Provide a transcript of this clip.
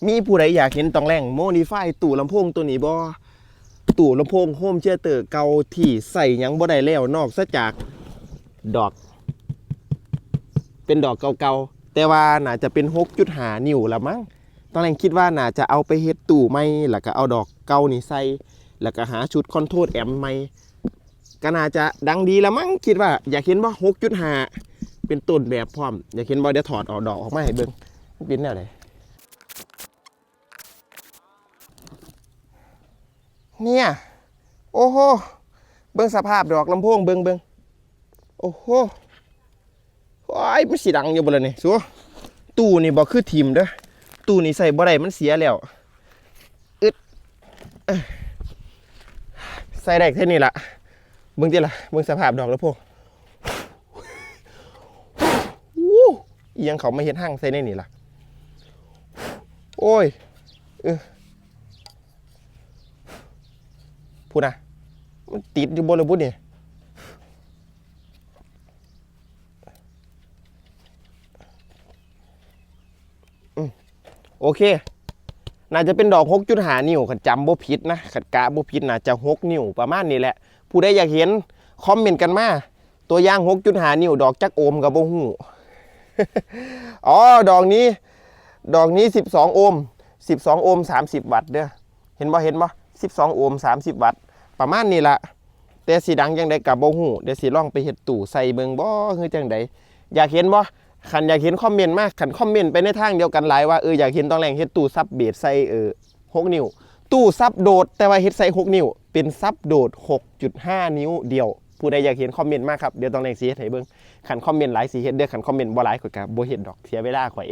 ມີຜູ້ໃດຢາກເຫັນຕ້ອງແລງໂມດີຟາຍຕູ້ລຳໂພງໂຕນີ້ບໍ່? ຕູ້ລຳໂພງໂຮມທຽເຕີເກົ່າທີ່ໃຊ້ຫຍັງບໍ່ໄດ້ແລ້ວ ນອກເສຍຈາກດອກ ເປັນດອກເກົ່າໆ ແຕ່ວ່າໜ້າຈະເປັນຫົກຈຸດຫ້ານິ້ວລະມັງ. ຕ້ອງແລງຄິດວ່າໜ້າຈະເອົາໄປເຮັດຕູ້ໃໝ່ ແລ້ວກໍເອົາດອກເກົ່ານີ້ໃສ່ ແລ້ວກໍຫາຊຸດຄອນໂທຣແອັມໃໝ່ ກໍໜ້າຈະດັງດີລະມັງ ຄິດວ່າ. ຢາກເຫັນບໍ່? ຫົກຈຸດຫ້າ ເປັນຕົ້ນແບບພ້ອມ. ຢາກເຫັນບໍ່? ດຽວຖອດເອົາດອກອອກມາໃຫ້ເບິ່ງ ມັນເປັນແນວໃດ. ເນຍ ໂອ້ໂຫ ເບິ່ງສະພາບດອກລຳໂພງ ເບິ່ງ ເບິ່ງ ໂອ້ໂຫ ໂອ້ຍ ມັນຊິດັງຢູ່ບໍ່ລະນີ້ ສູ? ຕູ້ນີ້ບໍ່ຄືຖິ້ມເດີ້ ຕູ້ນີ້ໃຊ້ບໍ່ໄດ້ ມັນເສຍແລ້ວ. ອຶດ ເອີ ໃສ່ໄດ້ແຄ່ນີ້ລະ. ເບິ່ງຕິລະ ເບິ່ງສະພາບດອກລຳໂພງ. ອູ້ ອີ່ຫຍັງເຂົາມາເຮັດຮັງໃສ່ໃນນີ້ລະ? ໂອ້ຍ ເອີ ພຸ້ນນະ ມັນຕິດຢູ່ບໍ່ລະບຸນີ້? ອືມ ໂອເຄ ໜ້າຈະເປັນດອກຫົກຈຸດຫ້ານິ້ວ ຄັນຈຳບໍ່ຜິດນະ ຄັນກະບໍ່ຜິດໜ້າຈະຫົກນິ້ວ ປະມານນີ້ແຫຼະ. ຜູ້ໃດຢາກເຫັນ ຄອມເມັນກັນມາ. ຕົວຢ່າງຫົກຈຸດຫ້ານິ້ວ ດອກຈັກໂອມກໍບໍ່ຮູ້. ອໍ ດອກນີ້ ດອກນີ້ສິບສອງໂອມ ສິບສອງໂອມ ສາມສິບວັດເດີ້. ເຫັນບໍ່ ເຫັນບໍ່? ສິບສອງໂອມ ສາມສິບວັດ ປະມານນີ້ລະ. ແຕ່ຊິດັງຈັ່ງໃດກໍບໍ່ຮູ້ ດຽວຊິລອງໄປເຮັດຕູ້ໃສ່ເບິ່ງບໍ່ ຄືຈັ່ງໃດ? ຢາກເຫັນບໍ່? ຄັນຢາກເຫັນຄອມເມັນມາ ຄັນຄອມເມັນໄປໃນທາງດຽວກັນຫຼາຍວ່າ ເອີ ຢາກເຫັນຕ້ອງແລງເຮັດຕູ້ຊັບເບສໃສ່ ເອີ ຫົກນິ້ວ ຕູ້ຊັບໂດດ ແຕ່ວ່າເຮັດໃສ່ຫົກນິ້ວ ເປັນຊັບໂດດຫົກຈຸດຫ້ານິ້ວດຽວ. ຜູ້ໃດຢາກເຫັນຄອມເມັນມາຄັບ ດຽວຕ້ອງແລງຊິເຮັດໃຫ້ເບິ່ງ. ຄັນຄອມເມັນຫຼາຍຊິເຮັດເດີ້ ຄັນຄອມເມັນບໍ່ຫຼາຍຂ້ອຍກໍບໍ່ເຮັດດອກ ເສຍເວລາຂ້ອຍ.